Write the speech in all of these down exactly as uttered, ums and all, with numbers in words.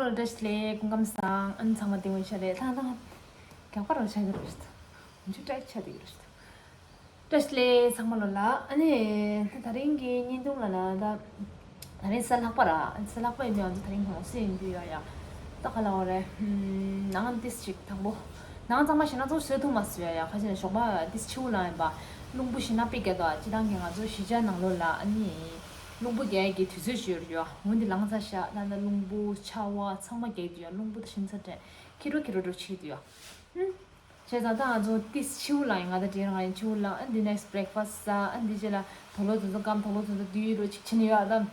བཀྲ་ཤིས་བདེ་ལེགས། སྐུ་ཁམས་བཟང་། ཨ་ནི་ཚང་མ་བདེ་མོ་ཡིན་ཤག་རེད། ད་ད་རྒྱག་པ་རོ་ཆགས་ཀྱི་རོ་ཞིག་འཇུ་ཀྲེག་ཆགས་བསྡད་ཀྱི་རོ་ཞིག་བཀྲ་ཤིས་བདེ་ལེགས་ཚང་མ་ལོ་ལ། ཨ་ནི་ད་ད་རིང་གི་བརྙན་ཐུང་ལ་ན་ད་ད་རིང་གཟའ་ལྷག་པ་ར། གཟའ་ལྷག་པ་ཡིན་དུས་ང་ཚོ་ད་རིང་ངོ་སོ་ཡིན་དུས་ཡ་ཡ་ད་ག་ལ་བ་རེད། ནང་ཏིས་ཅིག་དང་པོ་ནང་གཙང་མ་བྱས་ན་ཚོ་བཟོས་ཐུབ་མ་སོང་ཡ་ཡ། ཁ་ཅིག་ན་ཞོགས་པ་ཏིས་ཕྱི་པོ་ལངས་ཡིན་པ་རླུང་བུ་ཞིག་ན་པེ་རྒྱག་དོ། སྤྱི་བཏང་གི་ང་ཚོ་གཞིས་ཆགས་ནང་ལོ་ལ་ཨ་ནི་རླུང་བུ་རྒྱག་ཡ་གི་དུས་ཚོད་ཞིག་ཡོད་རེད་ཡ། འོན་ཏེ་ལངས་ཚར་ཤག་ད་ད་རླུང་བུ་ཆར་པ་ཚང་མ་རྒྱག་དུས་ཡ། རླུང་བུ་ད་ཞིམ་ཚ་དྲན་ཁྱི་རོ་ཁྱི་རོ་འགྲོ་ཆེ་དུས་ཡ། ཨུམ། བྱས་ཙང་ད་ང་ཚོ་ཏིས་ཕྱི་པོ་ལངས་ཡིན། ང་ད་དྲན་རང་ཡིན་ཕྱི་པོ་ལངས། ཨ་འདི་next breakfast ཟ། ཨ་འདི་རྗེས་ལ་དུག་ལོག་དེ་ཚོ་སྐམ། དུག་ལོག་དེ་ཚོ་བསྡུས་རོ་ཅིག་བྱེད་ནི་ཡོད་ཨ། ད་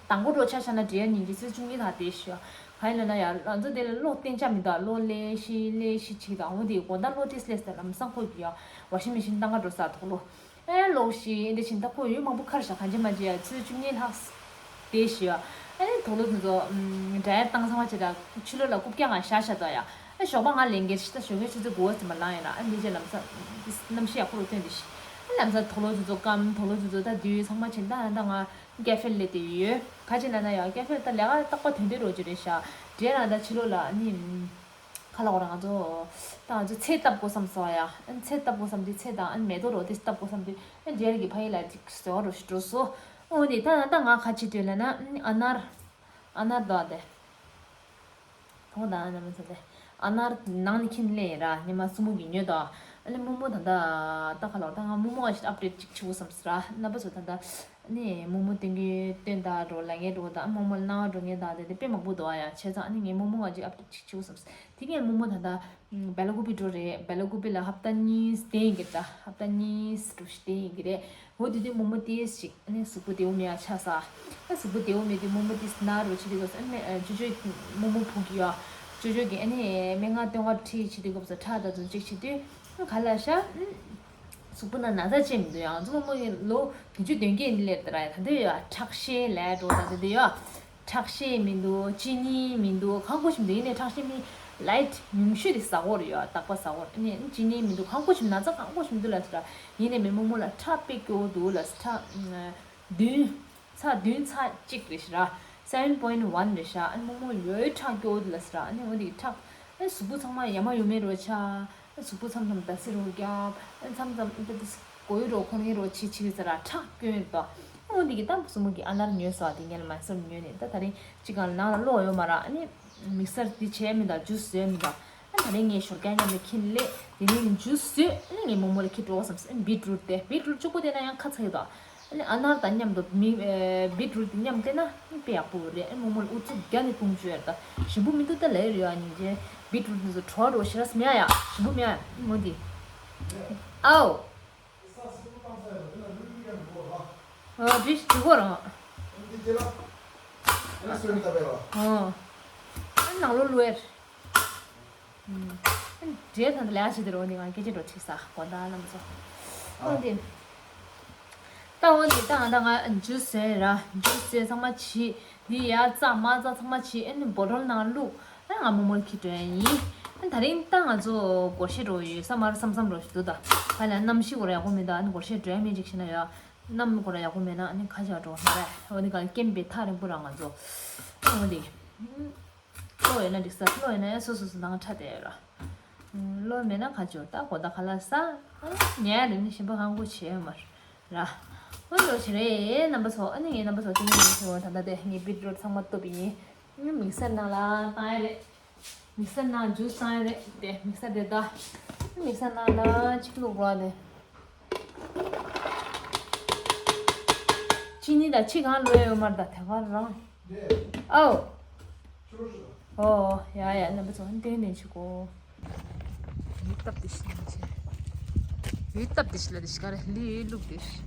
དང་པོ་འགྲོ་ཆ་བཞག་ན་འབྲས་ཉིན་གྱི་ཚོད་བཅུ་གཉིས་དང་དེ་ཞུ་ག་ཡིན་ལ་ན་ཡ། ང་ཚོ་དེ་ལ་གློག་བརྟན་ཆ་མི་འདུག་གློག་ལས་ཤི་ལས་ཤི་ཅིག་དང་འོ་དེ་དགོང་དག་གློག་ཏིས་སླེབས་ཟེར་ལམ་སང་ཁོ་གི་ཡ་washing machine བཏང་ག་འགྲོ་ས་དུག་ལོག་ཨེ་ལོག་ཤི་ཨེ་འདི་བཞིན་ད་ཁོ་ཡོད་མང་པོ་ཁར་བཞག་གང་ཅི་མ་ཅི་ཡ་ཚོད་བཅུ་གཉིས་ལྷག་དེ་ཞུ་ཡ། ཨེ་དུག་ལོག་དེ་ཚོ་dryer བཏང་ཚང་མ་ཅི་ད་ཕྱི་ལོགས་ལ་རྐུབ་བཀྱག་ངང་བཞག་བཞག་དོ་ཡ། ཨ་ཞོགས་པ་ང་ལས་འགན་ཞིག་ད་ཞོགས་ཀའི་ཆུ་ཚོད་དགུ་པ་ཙམ་པ་ལངས་ཡིན་ན། ཨ་འདི་རྗེས་ལམ་སང་གནམ་གཤིས་ཡག་པོ་རུ་ཐོན་དེ་ཤི། ཨ་ལམ་སང་དུག་ལོག་དེ་ཚོ་སྐམ། དུག་ལོག་དེ་ཚོ་ད་དུས་ཚང་མ་བྱིན་ད་ད་ང་ཀེ་ཧྥེ་སླེབས་དེ་ཡོད། ག་ཅི་ན་ན་ཡང་ཀེ་ཧྥེ་ད་ལས་ཀ་རྟག་པ་དོན་དེ་རོ་ཅི་རེད་ཤག་འབྲས་རང་ད་ཕྱི་ལོགས་ལ་ནི་ཁ་ལ་འོ་ར་ང་ཚོ་ད་ང་ཚོ་ཚེ་བཏབ་དགོས་བསམ་སོང་ཡ། ཨ་ཚེ་བཏབ་དགོས་བསམ་དུས་ཚེ་དང་ཨ་མེ་ཏོག་རོ་དེ་བཏབ་དགོས་བསམ་དུས་ཨ་འབྲས་ར་གི་ཕ་ཡི་ལ་ཅིག་ཟེར་བ་རོ་ཞིག་འགྲོ་སོ། འོ་ནི་ད་ད་ང་ག་ཅི་འདོད་ལ་ན་ཨ་ནར་ཨ་ནར་དོ་དེ། ཐོག་དང་རྣམ་པ་ཚོ་དེ་ཨ་ནར་ནང་ནས་ཁྱིམ་ལས་ར་ཉི་མ་སྲུ་མོ་གི་ཉོས་དོ། ཨ་ནི་རྨོ་མོ་ད་ད་ད་ག་ལོར་ད་ང་རྨོ་མོ་ཨ་ཞིག་update ཅིག་བྱེད་དགོས་བསམ་སི་ར། རྣམ་པ་ཚོ་ད་ད་ཨ་ནི་རྨོ་མོ་སྟོན་གི་སྟོན་ད་འགྲོ་ལ་ངས་འགྲོ་ད་རྨོ་མོ་ལ་ན་འགྲོ་ངས་ད་དེ་དེ་དཔེ་མང་པོ་འདུག་ཨ་ཡ། བྱས་ཙང་ཨ་ནི་ངས་རྨོ་མོ་ཨ་ཅིག་update ཅིག་བྱེད་དགོས་བསམ་སི། དེ་ངས་རྨོ་མོ་ད་ད་སྦེ་ལ་ཀུ་པི་འགྲོ་རེད། སྦེ་ལ་ཀུ་པི་ལ་ཧབ་ཏ་གཉིས་དེ་ཡིན་གི་ད་ཧབ་ཏ་གཉིས་འགྲོ་ཞིག་དེ་ཡིན་གི་རེད། འོ་དེ་དུས་རྨོ་མོ་ཏིས་ཞིག་ཨ་ནི་གཟུགས་པོ་བདེ་བོ་མེད་ཡ་ཆགས་ས། ཨ་གཟུགས་པོ་བདེ་བོ་མེད་དུས་རྨོ་མོ་ཏིས་ན་རོ་ཆི་དེ་གོ་ས་ཨ་ནི་ཨ་ཅོ་ཅོ་རྨོ་མོ་བུ་གི་ཡ། ཅོ་ཅོ་གི་ཨ་ནི་སྨན་ཁང་སྟོན་ག་ཁྲིད་ཆི་དེ་གོ་ས་ཁྲག་ད་ཚོ་ཅིག་ཆི་དུས་ཨ་ག་ལ་ཤ་ཨ་གཟུགས་པོ་ན་ན་ཚ་ཅན་མི་འདུག་ཡང་ང་ཚོ་རྨོ་མོ་ཡི་ལོ་བདུན་ཅུ་དོན་བརྒྱད་ནི་ལས་དེ་ར་ཡ་ད་འདི་ཡ་ཁྲག་ཤེད་ལས་འགྲོ་ད་འདི་འདི་ཡ། ཁྲག་ཤེད་མི་འདུག་གཅིན་སྙི་མི་འདུག་གང་དགོས་ཞིག་མི་འདུག་ཡིན་ནའི་ཁྲག་ཤེད་མི་light ཉུང་ཤོས་དེ་ཟ་དགོས་རེད་ཡ། རྟག་པ་ཟ་དགོས་རེད། ཨ་ནི་གཅིན་སྙི་མི་འདུག་གང་དགོས་ཞིག་ན་ཚ་གང་དགོས་ཞིག་མི་འདུག་ལ་ཟེར། ཡིན་ནའི་མི་རྨོ་མོ་ལ་ཁྲག་དཔེ་སྐྱོ་བོ་འདུག་ལ་ཟེར། ཁྲག་བདུན་ཚ་བདུན་ཚ་གཅིག་རེད་ཤག་ར། seven point one རེད་ཤག་ཨ་ནི་རྨོ་མོ་ཡོད་ཁྲག་སྐྱོ་བོ་འདུག་ལ་ཟེར། ཨ་ནི་འོ་དེ་ཁྲག་ཨ་གཟུགས་པོ་ཚང་མ་ཡ་མ་ཡོ་མེད་རོ་ཆགས། གཟུགས་པོ་མཚམས་མཚམས་ཟླ་ཟེར་རོ་རྒྱབ། མཚམས་མཚམས་ཨ་ད་གོ་ཡི་རོ་ཁོ་ནི་རོ་ཆི་ཆི་ཟེར་ར་ཁྲག་སྐྱོན་ཡོད་དོ། ཨོ་འདི་གི་ཏམ་སུ་མོ་གི་ཨ་ནར་ཉོས་སོ། དེ་ངས་ལ་མ་སོར་ཉོས་ནས་ད་ད་རིང་ཅི་གང་ལ་ནང་ལ་གློག་ཡོད་མ་ར། ཨ་ནི་མིག་སར་འདི་བྱས་མི་འདུག་ཇུས་བཟོས་མི་འདུག་ཨ་ད་རིང་ངས་ཞོར་རྒྱག་མཉམ་དུ་ཁྱིམ་ལས་དེ་རིང་ཇུས་བཟོས། ཨ་ནི་ངས་རྨོ་མོ་ལ་ཁྱི་འགྲོ་བསམ་སོང་། ཨ་ནི་བིཊ་རུཊ་དེ་བིཊ་རུཊ་གཅིག་པོ་དེ་ན་ཡང་ཁ་ཚ་ཡོད་དོ། ཨ་ནི་ཨ་ནར་དང་མཉམ་དུ་མི་ཨེ་བིཊ་རུཊ་དེ་མཉམ་བསྟེན་ན་དཔེ་ཡག་པོ་རེད། ཨ་ནི་རྨོ་མོ་ལ་ཨུ་ཚུགས་བརྒྱ་ནས་དུང་བཅུ་ཡོད་ད། ཞིམ་པོ་མི་འདུག་ད་ལས་རེད་ཡ། སྙིང་རྗེ། བིཊ་རུཊ་དེ་ཚོ་བྲོ་བ་རོ་ཞེ་ར་སྨྱ་ཡ། ཞིམ་པོ་སྨྱ་ཡ། མོ་དེ། ཨའོ། ཨ་བིཊ་དེ་གོ་རང་། ཨ་ནང་ལོ་ལུ་ཨེར། འབྲས་དང་ལས་བྱེད་དེ་རོ་ནི་ང་སྐད་ཆ་འགྲོ་ཁྲིད་ས་གོ་ད་ལམ་སོ། ཨོ་དེ། ད་འོ་དེ་ད་ང་ད་ང་ཇུས་བཟོས་ར། ཇུས་བཟོས་ཚང་མ་བྱིས། འདི་ཡ་རྩ་མ་རྩ་ཚང་མ་བྱིས། ཨེ་ནི་བོ་ཊོལ་ནང་བླུགས། ཨེ་ང་རྨོ་མོར་ཁྱི་སྤྲོད་ཡ་ཡིན། ཨེ་ད་རིང་ད་ང་ཚོ་སྒོར་གཞས་འགྲོ་ཡོད་ས་མ་ར་བསམ་བསམ་རོ་ཞིག་འདུག་ད་ཧ་ལ་གནམ་གཤིས་སྐོར་ཡག་པོ་མེད་ད། ཨེ་ནི་སྒོར་གཞས་འགྲོ་ཡ་མེད་ཅིག་ཤི་ན་ཡ། གནམ་སྐོར་ཡག་པོ་མེད་ན་ཨེ་ནི་ཁ་ཆག་འགྲོ་ཧ་ར། འོ་ནི་ག་ལ་སྐེམ་པའི་ཐག་རིང་པོ་ར་ང་ཚོ། ཨེ་འོ་དེ། གློག་ཡོད་ན་འགྲིག་ས། གློག་ཡོད་ན་ཡང་སོ་སོ་སོ་ནང་ཁྲ་དེ་ཡོད་ར། གློག་མེད་ན་ག་ཅོ་ད་གོ་ད་ག་ལ་ས། ཉལ་རེ་ནི་ཞིམ་པོ་ཧང་གོ་བྱེད་ཡོད་མ་ར། འོ་འགྲོ་ཞིག་རེད་རྣམ་པ་ཚོ། ཨ་ནི་ངའི་རྣམ་པ་ཚོ་དེ་ནི་ངའི་ཚོ་ད་ལྟ་དེ་ངའི་བིཊ་རུཊ་ཚང་མ་གཏུབ་ཡིན། མིག་སར་ནང་ལ་བཏང་ཡ་རེད། མིག་སར་ནང་ཇུས་བཏང་ཡ་རེད་དེ། མིག་སར་དེ་ད་མིག་སར་ནང་ལ་ཅིག་བླུགས་རོགས་དེ། ཅི་ནི་ད་ཅི་གང་ལོས་ཡོད་མ་རེད་ད་དེ་ག་རང་། ཨའོ། ཨོ་ཡ་ཡ་རྣམ་པ་ཚོ་ཏན་ཏན་བྱེད་གོ། ཡིད་སྟབས་དེ་ཤི་ན་ཆེ། ཡིད་སྟབས་དེ་ཤི་ལ་དེ་ཤི་ག་རེ་ལི་ཡིད་ལུག་དེ་ཤི།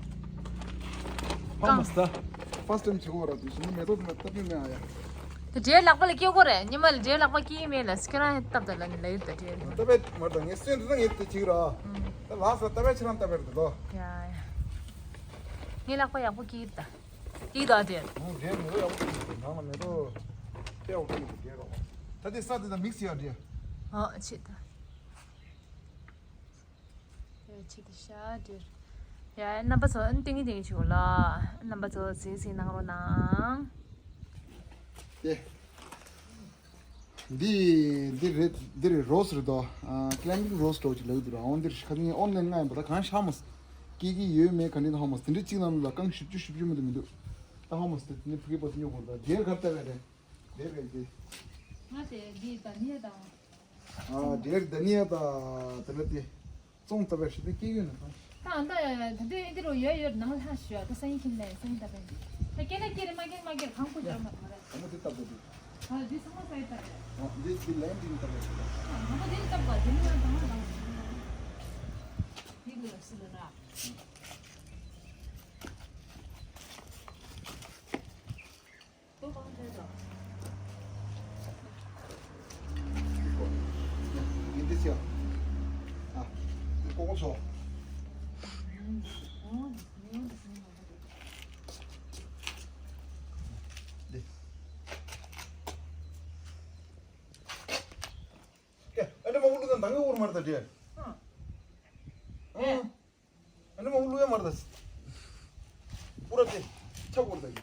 ཀམ་སྟ། ཕར་སི་ཊེམ་བྱེད་གོ་ར་དེ་ཤི་ནི་མེ་ཏོག་དེ་ལ་སྟབས་ཡོད་མེད་ཨ་ཡ། དེ་འདྲའི་ལག་པ་ལ་སྐྱེ་གོ་རེད། ཉི་མ་ལ་འདྲའི་ལག་པ་སྐྱེ་ཡི་མེད་ལ་སྐྱེ་རང་སྟབས་དང་ལ་ལ་ཡོད་ད་འདྲའི་ལ། སྟབས་ཡོད་མ་རེད་ད་ངས་སེམས་དེ་ད་ངས་དེ་བྱེད་གི་ར། ད་ལགས་སོ་སྟབས་ཡོད་ཁྱེད་རང་སྟབས་ཡོད་རེད་ད་ལོ། ཡ་ཡ། ངའི་ལག་པ་ཡག་པོ་སྐྱེ་གི་ད། སྐྱེ་གི་ད་འདྲའི། ཨོ་འདྲའི་མེ་ཏོག་ཡག་པོ་སྐྱེ་གི་འདུག་ནང་ལ་མེ་ཏོག་དཔེ་ཡག་པོ་སྐྱེ་གི་འདུག་འདྲའི་རོགས། ད་དེ་ས་དེ་དང་མིག་སི་ཡ་འདྲའི། ཨོ་ཆེ་ད། ཡ་ཆེ་དེ་ཤ་འདྲེར། ཡ་རྣམ་པ་ཚོ་ཨ་ནི་ཏིང་ངེ་ཏིང་ངེ་བྱེད་དགོས་ལ། རྣམ་པ་ཚོ་གཟིགས་གཟིགས་གནང་རོགས་གནང་། དེ། འདི་འདི་རེད། འདི་རེད། རོ་སི་རེད་དོ། ཨ། ཀི་ལའིམ་བིང་རོ་སི་འདྲ་བོ་ཅིག་ལབ་ཀྱི་འདུག་ར། འོ་འདིར་ཁ་ཉིན་ཨོན་ལན་ང་ཡིན་པ་ད་གང་ཤ་མོ་སྐྱེ་གི་ཡོད་མེད་ག་འདྲ་ཧ་མོ། དེ་འདྲ་གཅིག་ནང་ལ་རྐང་བཞི་བཅུ་བཞི་བཅུ་མ་གཏོགས་མི་འདུག་ད་ཧ་མོ་སི་དེ་ནི་ཕ་གི་པ་ཏི་ཉོ་དགོས་ར། ད་རྒྱལ་གར་ལྟ་བས་རེད། རེད་རེད་དེ། ང་དེ་འདི་ད་ནི་དང་། ཨ། རྒྱལ་ད་ནི་ད་དེ་འདྲ་དེ། བཙོང་ལྟ་བས་ཞིག་དེ་སྐྱེ་ཡོད་ན་ད། ད་ད་ད་དེ་འདི་རུ་ཡོད་ཡོད་ནང་ལྷ་ཞུ་ད་སང་ཉིན་ཁྱིམ་ལས་སང་ཉིན་ད་པས་འདི། ད་སྐྱེ་ན་སྐྱེ་རེད། མ་སྐྱེ་ན་མ་སྐྱེ་རེད། གང་ཁུ་ཡ། ཤོར་མ་ཐོ་རེད། ད་མ་དེ་ལྟ་བུ་དེ། ཨ། འདི་ཚང་མ་ས་ཡི་ལྟ་རེད། ཨ། འདི་འདི་ལན་འདི་ལྟ་བུ་དེ། ཨ། ང་མ་འདི་ལྟ་བུ་འདི་ནི་ང་དང་མ་དང་། འདི་གི་ལ་སི་ལ་ར། ཏོ་གང་ཐད་ད། འདི་འདི་ཅི་ཡ། ཨ། འདི་ཀོ་ཀོ་ཚོ། འདི། ཀྱེ། ཨ་ནི་མ་བུ་ལུ་དང་དང་གི་འུར་མར་ད་འདྲེ། ཨ། ཨ་ནི་མ་བུ་ལུ་ཡ་མར་ད། པུ་ར་ཏེ། ཆ་བོར་ད་གི།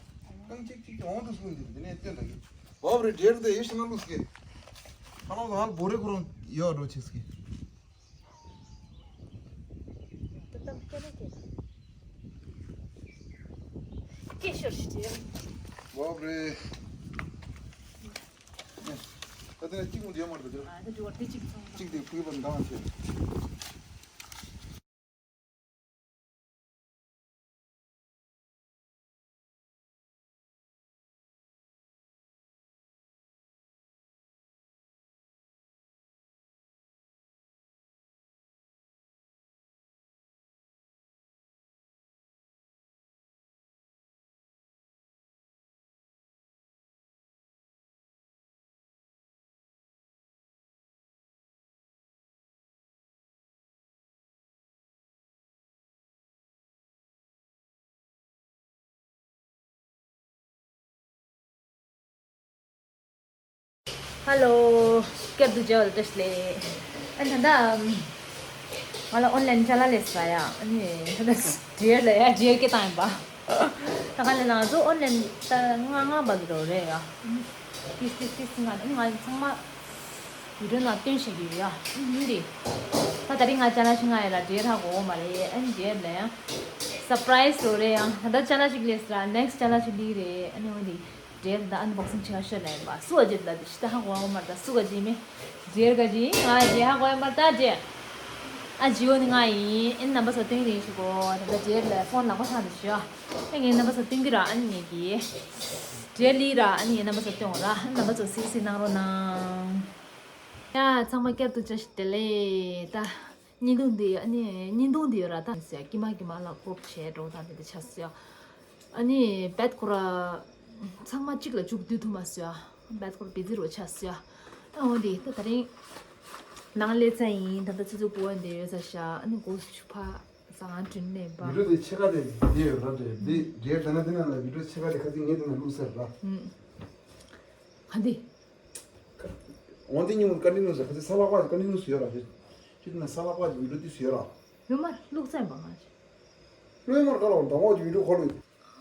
རྐང་གཅིག་གཅིག་གི་འོང་དུ་སུན་འདི་དེ་ནས་སྟོན་ད་གི། བབ་རེ་འདྲེར་དེ་ཡེ་ཤི་ན་ལུས་ཀྱི། ཁ་ནང་དུ་ཧལ་བོ་རེ་ཁོ་རང་ཡོད་འགྲོ་ཆེས་ཀྱི། ཏམ་ཀྱེ་ན་ཀྱེ་ན། ཀྱེ་ཤོར་ཤི་ཏེ། བབ་རེ། ད་དེ་ནས་གཅིག་མོ་འདི་ཡོད་མར་ད་འདྲེ། ཨ། ད་འདྲེ་བར་དེ་གཅིག་ཚང་། གཅིག་དེ་ཕུག་པ་འདང་ཆེ། ཧ་ལོ། སྐྱབས་འདུག་ཇོ་ལ་བཀྲ་ཤིས་བདེ་ལེགས། ཨ་ད་ལྟ་ང་ལ་ཨོན་ལན་ཅ་ལག་སླེབས་སོང་ཡ། ཨ་ནི་ད་ལྟ་འདྲེ་ལ་ཡ་འདྲེ་སྐད་བཏང་ཡིན་པ། ད་ག་ལས་ང་ཚོ་ཨོན་ལན་ད་ང་ང་བ་གི་རོ་རེད་ཡ། ཏིས་ཏིས་ཏིས་ང་ཨ་ནི་ང་ཚང་མ་བི་ཌིའོ་ནང་སྟོན་བྱེད་ཀྱི་ཡོད་ཡ། ཨ་ནི་འདི་ད་ད་རིང་ང་ཅ་ལག་ཞིག་ང་ཡ་ལ་འདྲེ་ཧ་གོ་མ་རེད། ཨ་ནི་འདྲེ་ལ་ཡ་སར་པ་རའི་སི་རོ་རེད་ཡ། ད་ལྟ་ཅ་ལག་ཅིག་སླེབས་སོང་། ནེག་སི་ཅ་ལག་ཅིག་སླེབས་རེད། ཨ་ནི་འོ་འདི། འདྲེ་ད་ཨན་བོག་སིང་བྱེད་ཤོད་ལ་ཡིན་པ། སུ་ཨ་ཇེ་ལ་དེ་ཤི་ད་ཧ་གོ་མ་ད། སུ་ག་ཇི་མེ། འདྲེ་ག་ཇི་ང་ཇེ་ཧ་གོ་མ་ད་ཇེ། ཨ་ཇི་འོ་ནི་ང་ཡིན། ཨན་རྣམ་པ་ཚོ་སྟོན་རེ་ཞུ་གོ། ད་ད་འདྲེ་ལ་ཕོན་ལག་པ་ཚང་དུ་ཞུ། ཨ་ངའི་རྣམ་པ་ཚོ་སྟོན་གི་ར། ཨ་ནི་ངེད་ཀྱི་འདྲེ་ལི་ར། ཨ་ནི་ངའི་རྣམ་པ་ཚོ་སྟོན་འོ་ར། ཨ་རྣམ་པ་ཚོ་སི་སི་གནང་རོགས་གནང་། ཡ་ཚང་མ་སྐྱབས་འདུག་ཇོ་ལ་བཀྲ་ཤིས་བདེ་ལེགས་ད། བརྙན་ཐུང་འདི་ཨ་ནི་བརྙན་ཐུང་འདི་ཡོད་ར་ད་ཟེར་ཀྱི་མ་ཀྱི་མ་ལ་ཀོབ་བྱས་འགྲོ་ད་འདི་འདི་ཆ་ཟེར། ཨ་ནི་བེད་ཁོ་ར་ཚང་མ་གཅིག་ལ་བཅུག་སྡུད་ཐུབ་མ་ཟེར། བེད་ཁོ་ར་བེད་ཙི་རོ་ཆ་ཟེར། ཨ་འོ་འདི་ད་ད་རིང་ནང་ལས་ཚ་ཡིན། ད་ད་ཚུ་ཚུ་པོ་འདི་ཡོད་ས་ཤ། ཨ་ནི་གོ་སུ་ཆུ་ཕ་ས་ང་དྲིན་ནས་པ། བི་ཌིའོ་དེ་ཕྱེད་ཀ་དེ་འདི་ཡོད་ར་དེ་འདི་རྒྱལ་ད་ན་དེ་ན་ལ་བི་ཌིའོ་ཕྱེད་ཀ་དེ་ཁ་ཚིག་ངས་དེ་ན་བླུགས་ཟེར་ར། ཧ་འདི། འོན་ཏེ་ཉིན་མོར་ཀ་ནི་ནུས་ཁ་ཚིག་ས་ལག་པ་ཀ་ནི་ནུས་ཡོད་ར་ཞེས། ཅི་ན་ས་ལག་པ་བི་ཌིའོ་དེ་ཡོད་ར། ཡོད་མ་བླུགས་ཚན་པ་ང་ཅི། བླུགས་མར་ཀ་ལ་དང་བོ་བི་ཌིའོ་ཁོ་ལུས།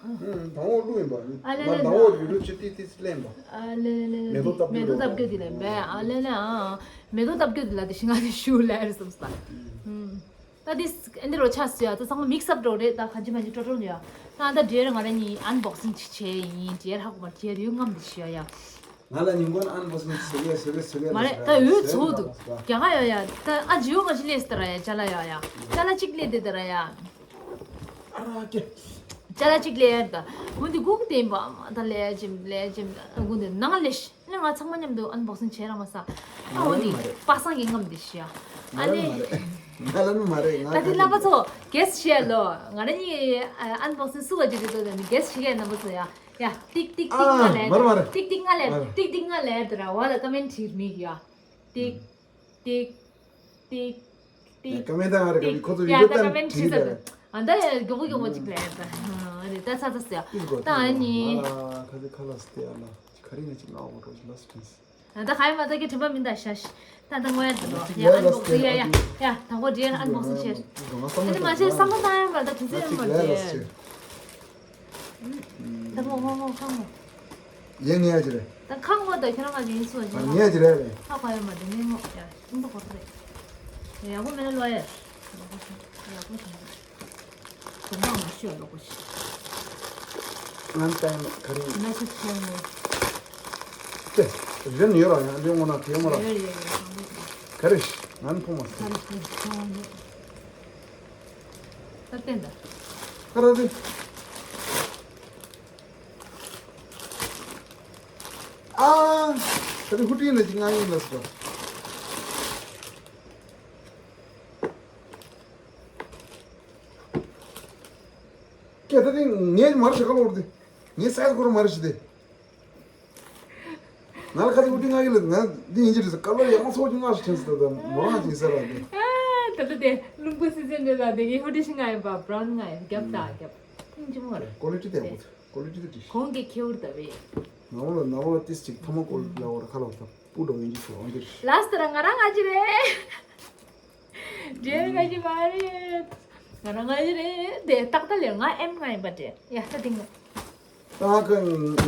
ཨུམ། དང་བོ་བླུགས་ཡིན་པ། ཨ་ལེ་ལེ། དང་བོ་བི་ཌིའོ་ཅི་ཏི་ཏི་ལེན་པ། ཨ་ལེ་ལེ་ལེ། མེ་ཏོག་བཏབ་མེ་ཏོག་བཏབ་རྒྱུ་དེ་ལེན་པས། ཨ་ལེ་ལེ། ཨ། མེ་ཏོག་བཏབ་རྒྱུ་དེ་ལ་དེ་ཤི་ང་དེ་ཤུ་ལེ་རེ་སོང་ས། ཨུམ། ད་དེ་འདི་རོ་ཆ་སུ་ཡ་ད་ཚང་མ་མིག་སབ་འགྲོ་རེད། ད་ཁ་ཅི་མ་ཅི་ཀྲོ་ཀྲོ་འདི་ཡ། ད་ད་འདྲེར་ང་ལ་ནི་ཨན་བོག་སིང་ཅིག་བྱས་ཡིན། འདྲེར་ཧ་གོ་མ་འདྲེར་ཡོད་ངམ་དེ་ཤི་ཡ་ཡ། ང་ལ་ཉིན་གུང་ཨན་བོག་སིང་ཟེར་གི་ཟེར་གི་ཟེར་གི། མ་རེད། ད་འོད་ཚོ་འདུག་རྒྱ་ག་ཡ་ཡ། ད་ཨ་ཇིའོ་ག་ཅི་ལས་ཟེར་ཡ། ཅ་ལག་ཡ་ཡ། ཅ་ལག་གཅིག་ལས་དེ་དེ་ར་ཡ། ཨ་ཀྱེ། ཅ་ལག་གཅིག་ལས་ཡ། ད་འོན་ཏེ་སྒུག་བསྡད་པ་མ་ད་ལས་ཅིམ་ལས་ཅིམ་སྒུག་བསྡད་ནང་ལས་ཤི། ཨ་ནི་ང་ཚང་མ་མཉམ་དུ་ཨན་བོག་སིང་བྱས་ར་མ་ས། ཨ་འོ་ནི་པ་སངས་ཀྱི་རྔམ་འདི་ཤི་ཡ། ཨ་ནི། ང་ལ་ནི་མ་རེད། ང་ད་དེ་རྣམ་པ་ཚོ་གེ་སི་བྱས་ལོ། ང་ར་ནི་ཨན་བོག་སིང་སུ་ག་ཅི་རེད་དོ་ནི་གེ་སི་བྱེད་མཁན་རྣམ་པ་ཚོ་ཡ། ཡ་ཏིག་ཏིག་ཏིག་ང་ལས། ཏིག་ཏིག་ང་ལས། ཏིག་ཏིག་ང་ལས་དེ་ར་བ་ལ་ཀ་མེན་བྲིས་མིག་ཡ། ཏིག་ཏིག་ཏིག་ཏིག་ཀ་མེན་ད་ང་རེ་ཀ་མེན་ཁོ་ཚོ་ཡ་ཡོད་ད་ཀ་མེན་བྲིས་ས་དེ། ཨ་ད་ཡ་མགྱོགས་པོ་མགྱོགས་པོ་ཅིག་ལས་ད། རེད་ད་ཚ་ཚ་ཟེར་ཡ། ད་ཨ་ནི། ཁ་ཚེ་ཁ་ལ་སྟེ་ཨ་ལ་ཁ་རི་ང་ཅིག་ལ་འོ་རོ་ལ་སི་ཊིས། ད་ཧའི་མ་ད་གི་དྲི་བ་མིན་ད་ཤ་ཤ། ད་ད་ངོ་ཡ་ད་ལོ་ཡ་ཨན་བོག་སིང་ཡ་ཡ་ཡ། ད་ངོ་འདྲེ་ཨན་བོག་སིང་བྱེད། ཨ་ནི་མ་བྱེད་བསམ་བློ་བཏང་ཡ་མ་ད་དུས་ཚོད་ཡོད་མ་རེད། ད་ངོ་ངོ་ངོ་ཁ་ངོ། ཡེ་ངེས་ཀྱི་རེད། ད་ཁ་ངོ་ད་ཁྱེད་རང་ག་ཡིན་སོ་ཡིན་ཨ་ལ། ངེས་ཀྱི་རེད་རེད། ཁ་ཁ་ཡོད་མ་དེ་ངེས་ངོ་ཡ་ཨིན་པ་གོ་ཐུ་རེད། ཡག་པོ་མེད་ལོ་ཡ། ཡག་པོ་བྱུང་། ཡག་པོ་བྱུང་། གོང་མ་ང་ཤོད་ལོ་གོ་ཤི། ང་ལྟ་ཡིན་ག་རེ་ཡིན། ན་ཤི་ཁྱེད་ངོ་། ཏེ། རེན་ཡོད་ར་ཡང་ལེ་ངོ་ན་ཁེ་མོ་ར། ཡོད་ཡོད་ཡོད་ཡོད། ག་རེ་ཤི་ང་ཕོ་མ་ཤི། ད་བསྟན་ད། ག་ར་རེད། ཨ། ད་དེ་ཧུ་ཏི་ན་ཅི་ང་ཡིན་ལ་སོ། ཀྱེ་ད་དེ་ངས་མར་ཞིག་ག་ལོར་དེ། ངས་སའི་ཁོར་མར་ཞིག་དེ། ང་ལ་ཁ་ཅིག་ཧུ་ཏི་ང་ཡིན་ལ་ང་འདི་ཡིན་གྱི་རེད་ཟེར་ཀ་ལོར་ཡག་མ་ཚོགས་ཀྱི་ང་ཞིག་ཁྱེར་ཟེར་ད་མོ་རང་ཅིག་ཟེར་ར་དེ། ཨ་ད་ད་དེ་རླུང་བུ་སི་སི་འདི་ད་དེ་ངས་ཧུ་ཏི་ཞིག་ང་ཡིན་པ་བྷ་རའུན་ང་ཡིན་རྒྱབ་ད་རྒྱབ། ཨིན་ཅི་མོ་རེད། ཀོ་ལི་ཊི་དེ་ཡག་པོ་འདུག་ཀོ་ལི་ཊི་དེ་འགྲིག་གོང་གི་ཁེའུར་ལྟ་བས། ནང་ལ་ནང་ལ་ཏིས་ཅིག་ཐ་མ་ཀོ་ལི་ཊི་ལ་བར་ཁ་ལ་བར་སྤུ་འགྲོ་ཡིན་གྱི་ཆོག་ཨང་དེར། ལ་སི་ཊི་ར་ང་རང་ང་ཅི་རེད། འདྲེར་ང་ཅི་མ་རེད། ང་རང་ང་ཅི་རེད་དེ་ཏག་ཏག་ལེར་ང་ཨེམ་ང་ཡིན་པ་དྲན་ཡ་ས་ཏིང་ངོ་། ད་ང་ཁ་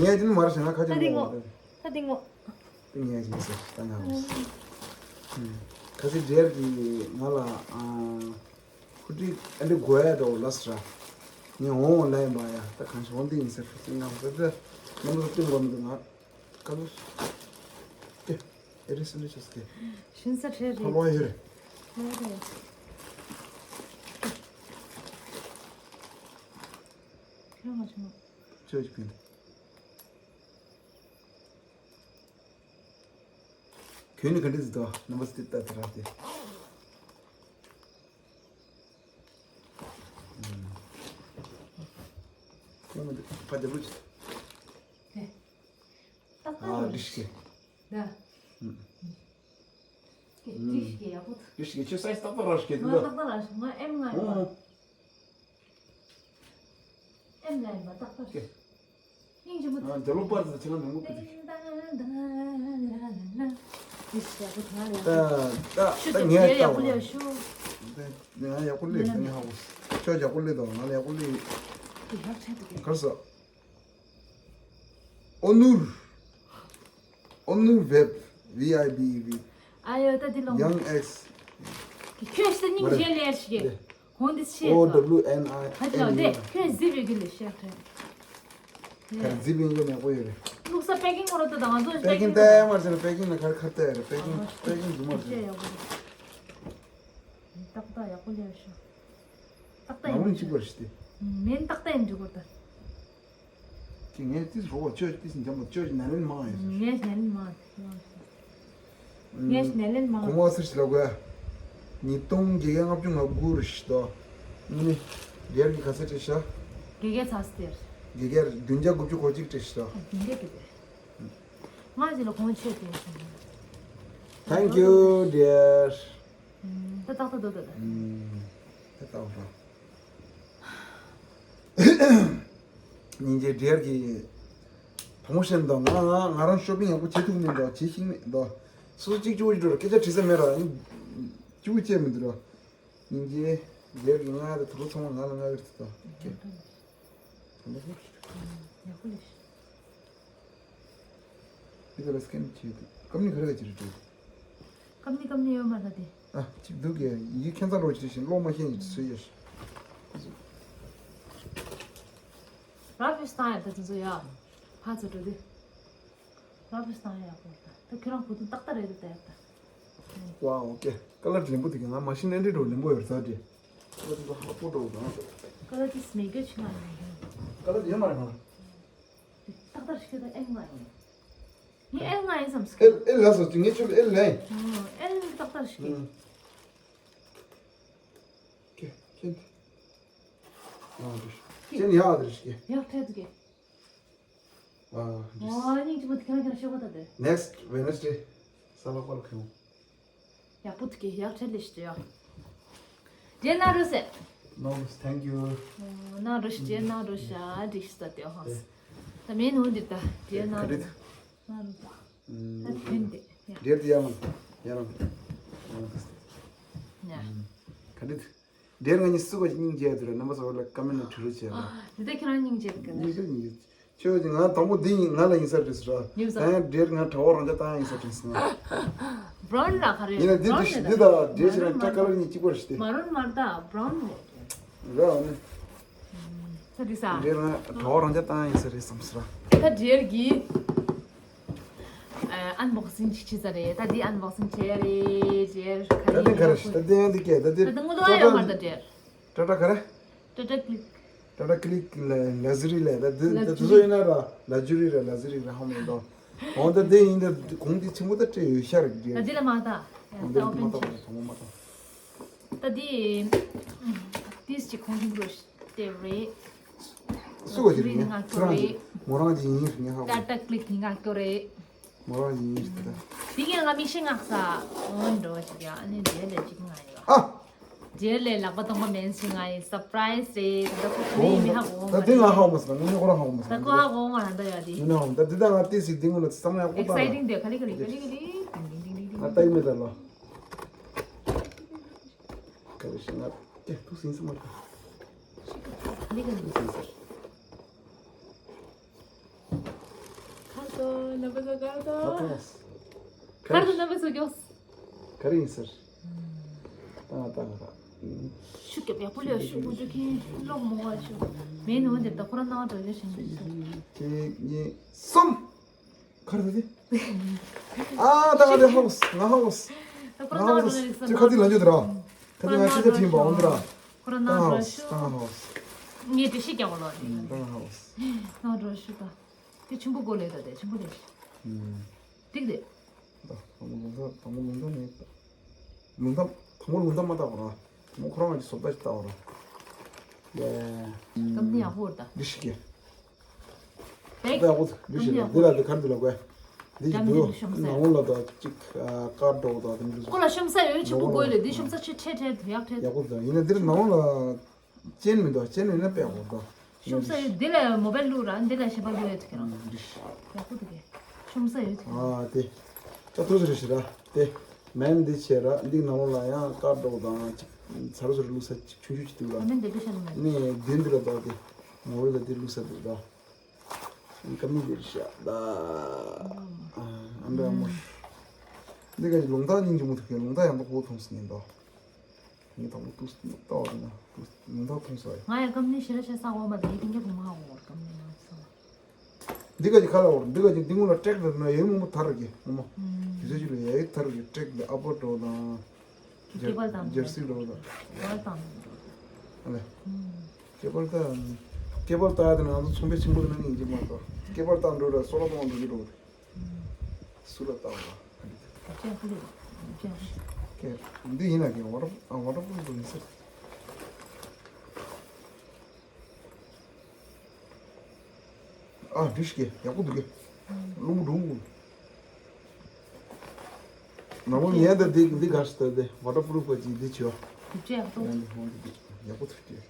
ངས་ཅི་ནི་མ་རེད་ཟེར་ང་ཁ་ཅི་ས་ཏིང་ངོ་ངོ་། ས་ཏིང་ངོ་། ཏིང་ངས་ཅི་ནི་ཟེར་ད་ང་ངོ་། ཁ་སི་འདྲེར་གི་ང་ལ་ཨ། ཧུ་ཏི་ཨ་འདི་གོ་ཡ་འདྲ་བོ་ལ་སི་ཊི་ར། ངས་འོང་འོང་ལ་ཡིན་པ་ཡ་ད་གང་ཞིག་འོང་འདི་ཡིན་ཟེར་ཧྥུ་ཙི་ང་ཧྥུ་ཙི་ནམ་ཟ་སྟོན་གོ་མི་འདུག་ང་། ཀ་ལོ་ཤི། ཀེ་ཨེ་རེ་སི་འདི་ཆོ་སི་ཀེ་ཤིན་ས་ཁྲེ་རེ་ཕ་ལོ་ཡ་ཧེ་རེ། ཧེ་རེ། ཁྱོད་ང་ཆུང་མ། ཆོས་ཀྱི་ཕན་ཐོགས། ཁྱོད་ནི་ག་འདྲ་ཟིག་འདུག་ནམ་སྟེ་ལྟ་དེ་ར་དེ། ཁྱོད་ང་འདི་ཕ་རྒྱབ་ལོ་ཅི། ཏག་ཏག་ཨ་རེད། འདི་ཤི་གེ་ད། ཨུམ། ཀེ་འདི་ཤི་གེ་ཡག་པོ་འདུག་འདི་ཤི་གེ་ཁྱོད་སའི་ཛི་ཏག་ཏག་ར་ཤི་གེ་འདུག་ང་ད། ཏག་ཏག་ར་ཤི་ང་ཨེམ་ང་ཡོད། ཨོ། ཨེམ་ལ་ཡིན་པ་ཏག་ཏག་ཤི། སྙིང་རྗེ་མོ། ཨ་འདི་ལོ་པར་ཟེར་ཁྱེད་རང་མི་ངོ་ཀི་ཅིག་ད་ད་ད་ད་ད་ད། འདི་ཤི་ཡག་པོ་ད་ང་ལ་ཡག་པོ། ད་ད་ད་ངས་ད་ཡག་པོ་ལས་ཤོ། ད་ང་ཡག་པོ་ལས་ད་ངས་ཧ་གོ། ཁྱོད་ཡག་པོ་ལས་དང་ང་ལ་ཡག་པོ་ལས། ཡག་ཆེ་འདུག་གས། གར་སོ། ཨོ་ནུར། ཨོ་ནུར་ཝེབ། ཝི་ཨའི་པི་ཝི། ཨ་ཡོ་ད་འདི་ལོ། ཡང་ཨེགས། ཁྱོད་ཤི་སྙིང་རྗེ་ལས་ཤི་གེ། ཧོན་འདི་ཆེ། ཨོ་ཌབ་ལུ་ཨེན་ཨའི་ཨེན་ཡུ། ད་ཁྱོད་ཟི་བེ་གི་ལས་ཤི་ཁྲེ། གར་ཟི་བེ་གི་ནས་ཡག་པོ་ཡོད་རེད། ལུགས་ས་པེ་ཀིང་ངོ་རོ་ད་དང་ང་ཚོ་པེ་ཀིང་ད་ཡ་མར་ཟེར་ན་པེ་ཀིང་ན་གར་ཁར་ད་ཡ་རེད། པེ་ཀིང་པེ་ཀིང་རྫུན་མ་རེད། ཏག་ཏག་ཡག་པོ་ལས་ཤི། ཏག་ཏག་ཡིན། ང་གཅིག་པར་ཤི་སྟེ། མེན་ཏག་ཏག་ཡིན་འགྲིག་གོ་ད། ཀྱི་ངས་ཏིས་རོ་བ་ཅོ་ཏིས་འཇམ་པ་ཅོ་ནན་ལན་མང་ཡོད། ངས་ནན་ལན་མང་། ངས་ནན་ལན་མང་། གོང་བ་སིར་ལ་གོ་ཡ། ཉིས་སྟོང་བརྒྱད་བརྒྱ་ལྔ་བཅུ་ང་དགུ་རུ་ཤི་དོ། ནི་རྒྱལ་གྱི་ག་ཚད་བྲིས་ཤག་བརྒྱད་བརྒྱ་ཚ་སྟེར། བརྒྱད་བརྒྱ་བདུན་བརྒྱ་དགུ་བཅུ་གོ་གཅིག་བྲིས་ཤག་བདུན་བརྒྱ་གི་རེད། ང་ཅི་ལ་གོང་ཆེ་དེ། Thank you dear. ད་ཏག་ཏག་འདུག་ད། ད་ཏག་ཏག་སྙིང་རྗེ་འདྲེར་གྱི་བུ་མོ་ཤེས་འདུག་ང་ང་ང་རང་ཤོ་པིང་ཡག་པོ་བྱེད་ཐུབ་མི་འདུག་བྱེད་ཤེས་མི་འདུག་སོ་སོ་གཅིག་གཅིག་པུ་འགྲོ་སྐད་ཆ་དྲི་ས་མེད་ར་གཅིག་པུ་བྱེད་མི་འདུག་ར། སྙིང་རྗེ་འདྲེར་གྱི་ང་ཡ་ད་དུ་ཚང་མ་ང་ལ་ང་ཡོད་ད་ད་ཁྱེད་ད་ལྟ་ཡག་པོ་ལས། འདི་ག་ལ་སི་ཀེན་བྱེད་དུས་ཀམ་ནི་ག་རེ་ག་ཅི་རེད་འགྲོ། ཀམ་ནི་ཀམ་ནི་ཡོད་མ་རེད་དེ། ཨ་གཅིག་འདུག་གས་ཡིག་ཁྱད་མཚར་རོ་ཅིག་བཞིན་ཀློག་མ་ཤེས་ཡིན་ཚུལ་ཡོད། རབ་ཡོད་སྟངས་ཡ་ད་དེ་ཚོ་ཡ། ཕ་ཚོ་འགྲོ་དུས། རབ་ཡོད་སྟངས་ཡ་ཡག་པོ་རེད་ད། ད་ཁྱོད་རང་གོ་དུས་ཏག་ཏག་རེད་འདུག་ད་ཡག་ད། ཝའོ་ཨོ་ཀེ། ཀ་ལར་ལེན་པོ་དེ་ག་ང་མ་ཤི་ན་འདྲེ་འགྲོ་ལེན་པོ་ཡོད་ས་དེ། ཀ་ལར་དེ་ཚོ་ཧ་པོ་འགྲོ་གང་། ཀ་ལར་དེ་སྨད་རྒྱུ་ཆུང་ང་ཡིན། ཀ་ལར་དེ་ཡོད་མ་རེད་གང་། ཏག་ཏག་ཤི་ད་ཨེལ་ང་ཡིན། ངས་ཨེལ་ང་ཡིན་བསམ་སི། ཨེལ་ཨེལ་ལ་སོ་ཅི་ངས་ཁྱོད་ཨེལ་ལ་ཡིན། ཨེལ་ཏག་ཏག་ཤི། ཁྱེད་ཁྱེད། ཨ་རེད། ཁྱེད་ཡག་རེད་ཤི། ཡག་ཐད་གི། ཨ་རེད། ཨོ་སྙིང་རྗེ་མོ་དེ་ཁྱེད་རང་ཁྱེད་རང་ཤོད་གོ་ད་དེ། Next Wednesday ས་ལ་ཁོ་ལ་ཁེལ། ཡག་པོ་འདུག་གི། ཡག་ཁྲེལ་ལེ་ཞིག་ཡོད། རྗེས་ན་རུ་སེ། No, thank you. ན་རུ་ཤ་རྗེས་ན་རུ་ཤ་འགྲིག་ཤི་ད་དེ་ཧོ། ད་མེད་ནོ་འདི་ད་རྗེས་ན་རུ། ན་རུ། ད་ཐོན་ཏེ། རྗེས་དེ་ཡང་ཡང་ཡང་། ག་འདྲི། རྗེས་ང་གཉིས་སུ་ག་སྙིང་རྗེ་དུ་ར་རྣམ་པ་ཚོ་ལ་ཀ་མེན་ན་བྲི་རུ་བྱས་ལ། འདི་ད་ཁྱེད་རང་སྙིང་རྗེ་གི་ནི། སྙིང་རྗེ་སྙིང་རྗེ། ཁྱོད་ཀྱིས་ང་དང་པོ་འདི་ཡིན། ང་ལ་ཡིན་ས་རེད་ཟེར་ར། ཡིན་ས། ད་ཡང་འདྲེར་ང་གྲྭ་བ་རང་ཅག་ད་ཡང་ཡིན་ས་དྲན་སོང་ང་། བྷ་རའུན་ལ་ག་རེ་ཡིན་ན་འདི་བྷ་རའུན་འདི་རེད་ད། འདི་དང་འདྲེ་ཞིག་རང་ཀྲ་ཀ་ལར་གཉིས་གཅིག་པ་རེད་ཤི་སྟེ། མ་རུན་མ་རེད་ད་བྷ་རའུན་རེད། ར་ཨ་ནི། ད་འདི་ས། འདྲེར་ང་གྲྭ་བ་རང་ཅག་ད་ཡང་ཡིན་ས་རེད་བསམ་སོང་ར། ད་འདྲེར་གྱིས་ཨན་བོག་སིང་ཅིག་བྱེད་ས་རེད། ད་འདི་ཨན་བོག་སིང་བྱེད་རེད། འདྲེར་ག་རེ་ད་འདི་ག་རེ་ཡིན་ཤི་ད་འདི་ཡང་འདི་སྐད་ད་འདི་ད་ད་ངོ་ལོག་ཡོད་མ་རེད་ད་འདྲེར། ཀྲ་ཀྲ་ག་རེ། ཊ་ཊ་ཀླིག་ཊ་ཊ་ཀླིག་ལ་ལག་ཟ་རི་ལ་ད་དེ་ལག་ཟ་རི་དེ་ཚོ་ཡིན་ན་ར་ལག་ཇུ་རི་ར་ལག་ཟ་རི་ར་ཧ་མ་ཡིན་དོ། འོ་ད་དེ་ཡིན་ད་གོང་དེ་ཆེན་པོ་ད་སྤྲད་ཡོད་ཤ་རེད་ད་དེ་ལ་མ་ད། འོ་ད་དེ་མ་ད་བོ་དང་པོ་མ་ད། ད་དེ་ཏིས་ཅི་གོང་དེ་འགྲོ་སྟེ་རེད། སུ་ག་ཅི་རེད་ང་ཁྱོད་རང་ཅི་མོ་རང་ཅི་ཡིན་ཧ་གོ། ཊ་ཊ་ཀླིག་ཡིན་ང་ཁྱོད་རེད། མོ་རང་ཡིན་ད། དེ་ག་ང་མིག་ཤེལ་མངགས་ས། འོ་འགྲོ་བ་ཅིག་ཡ་ཨ་ནི་འདྲེ་ལས་ཅིག་ང་ཡོད། ཨ། འདྲེ་ལས་ལག་པ་སྟོང་པ་མེད་ཟེར་ང་ཡི་སར་པ་རའི་ཛི་རེད། ད་ཁོ་ཁོ་ནི་མི་ཧ་གོ་མ་ད་དེ་ང་ཧ་གོ་མ་སོང་། ངས་ཁོ་རང་ཧ་གོ་མ་སོང་། ད་ཁོ་ཧ་གོ་མ་རང་ད་ཡ་དེ། ཡིན་ནའང་ད་དེ་ད་ང་ཏིས་ཅི་འདི་ངོ་ལ་བསམ་ཡག་པོ་ད་ལ། ཨེག་སའི་ཊིང་དེ་ག་ལེ་ག་ལེ་ག་ལེ་ག་ལེ། ང་ལྟ་ཡི་མེད་ད་ལོ། ག་རེ་ཞིག་ང་ཀྱེ་ཐུག་སིན་སི་མ་ད། ག་ལེ་ག་ལེ། ཐུག་སིན་སི། ཁར་ཏོ་རྣམ་པ་ཚོ་ཁར་ཏོ། ཨ་ཐོངས། ཁར་ཏོ་རྣམ་པ་ཚོ་མགྱོགས། ག་རེ་ཡིན་ཟེར། ཏང་ཏང་ར། ཤུགས་རྒྱབ་ཡག་པོ་ལས་ཤུགས་པོ་འདུག་གིན་ལོག་མོ་བ་ཤུ། མེད་ནོ་འདེབས་ད་ཁོ་རང་ནང་འགྲོ་རེ་ཞིང་། གཅིག་གཉིས་གསུམ། ག་རེ་ཟེར་དེ། ཨ་ད་ང་དེ་ཧོས་ང་ཧོས། ད་ཁོ་རང་ནང་འགྲོ་རེ་ཞིང་། ཁ་ཐི་ལ་འཇོག་དེ་ར། ཁ་ཐི་ང་ཁྱེད་ཅག་ཁྲིམ་པ་འོང་དེ་ར། ཁོ་རང་ནང་འགྲོ་ཤུ། ཏང་ཧོས། ངས་འདྲི་ཤིག་རྒྱག་གོ་ལོ། ཏང་ཧོས། ནང་འགྲོ་ཤུ་ད། དེ་ཆུན་པོ་གོ་ལེ་ད་དེ་ཆུན་པོ་ལེ། ཨུམ། འགྲིག་དེ། ད་དང་པོ་ལུང་ཐང་དང་པོ་ལུང་ཐང་མེད་ད། ལུང་ཐང་དང་པོ་ལུང་ཐང་མ་ལྟ་བ་ར། དང་པོ་ཁོ་རང་གི་བཟོ་ལྟ་ཞིག་ལྟ་བ་ར། ཡེ། ཀམ་ནི་ཡག་པོ་རེད་ད། འདི་ཤི་ཀེ། ད་ཡག་པོ་འདི་ཤི་ཀེ། འདི་ལ་འདི་གར་འདི་ལ་གོ། འདི་ཡི་འདུག་ནང་ལ་ད་ཅིག་ཀར་འགྲོ་ད་དེ་འདྲ། ཁོ་ལ་ཤམ་ས་ཡོད་ཆེན་པོ་དགོས་ལེ། འདི་ཤམ་ས་ཆེ་ཁྲེ་ཁྲེ་ཡག་ཁྲེ། ཡག་པོ་ད་ཡིན་ན་འདིར་ནང་ལ། ཅན་མི་འདུག་ཅན་མི་ན་དཔེ་འོ་འདུག་ཤོམ་ས་ཡོད། འདི་ལ་མོ་བེལ་བླུག་ར། འདི་ལ་ཞེ་པ་བླུག་ཡོད་ཐུག་ཁྱེད་རང་། ཡག་པོ་འདུག་གས། ཤོམ་ས་ཡོད་ཐུག་ཨ་དེ། ད་ཐུག་ས་རེ་ཞིག་ར་དེ། མེན་འདི་བྱས་ར་འདི་ནང་ལོགས་ལ་ཡང་ཀར་འགྲོ་དང་ཅིག་ཚ་རུ་ཚ་རུ་བླུག་ས་ཅིག་ཆུང་ཆུང་ཅིག་འདུག་ར། ཨ་མེན་འདི་འདྲ་ཤ་ལ་མེད། ནི་འདི་འདི་ལ་འདུག་དེ། མོ་བེལ་ལ་འདི་བླུག་ས་འདུག་ར། ཀ་མི་འདི་རེ་ཞིག་ད། ཨ་འདྲ་མོ། འདི་ག་ལུང་ཐང་སྙིང་རྗེ་མོ་ཐུག་གས། ལུང་ཐང་ཡང་དག་པོ་མཐོང་སྙིང་འདུག་ངས་དང་པོ་ཏུས་ཏུ་ལྟ་བ་ན་ཏུས་ལུང་ཐང་མཐོང་སོང་། ང་ཡང་ཀམ་ནི་ཞེ་ར་ཞེ་ས་འོ་མ་དེ་ཡིན་གྱི་བུ་མ་འོ་ཀམ་ནི་ང་ཚོ། འདི་ག་ཅིག་ཁ་ལ་འོར་འདི་ག་ཅིག་འདི་ངོ་ལ་ཀྲེག་ལ་ན་ཡོད་མོ་མོ་ཐར་གི་མོ་མོ། དུས་ཚོད་ཅིག་ལ་ཡ་ཡོད་ཐར་གི་ཀྲེག་ལ་ཨ་པོ་འགྲོ་དང་། ཇར་སི་འགྲོ་དང་། ཨ་ལེ། ཀེ་བལ་ད་ཀེ་བལ་ད་དེ་ང་ཚོ་ཚོང་པའི་ཆེན་པོ་དེ་ན་ནི་ཡིན་གྱི་མ་གཏོགས་ཀེ་བལ་ད་འགྲོ་ར་སོ་ལ་གཏོང་འགྲོ་གི་འགྲོ། སུ་ལ་ལྟ་བ་ལ། ཀྱེ་ཀུ་ལི། ཀྱེ། ཀྱེ། འདི་ཡིན་ན་ཀྱེ་ཝ་ཊར་ཨ་ཝ་ཊར་པུ་རུབ་ཡིན་ཟེར། ཨ་འདི་ཤི་ཀྱེ་ཡག་པོ་འདུག་ཀྱེ། རླུང་འགྲོ་འོང་། ནང་ལོགས་ཉལ་ད་འདི་འདི་ག་ཤི་ད་འདི་ཝ་ཊར་པུ་རུབ་པ་ཅིག་འདི་བྱོས། འདི་བྱས་ཡག་པོ། ཡག་པོ་འདུག་ཀྱེ།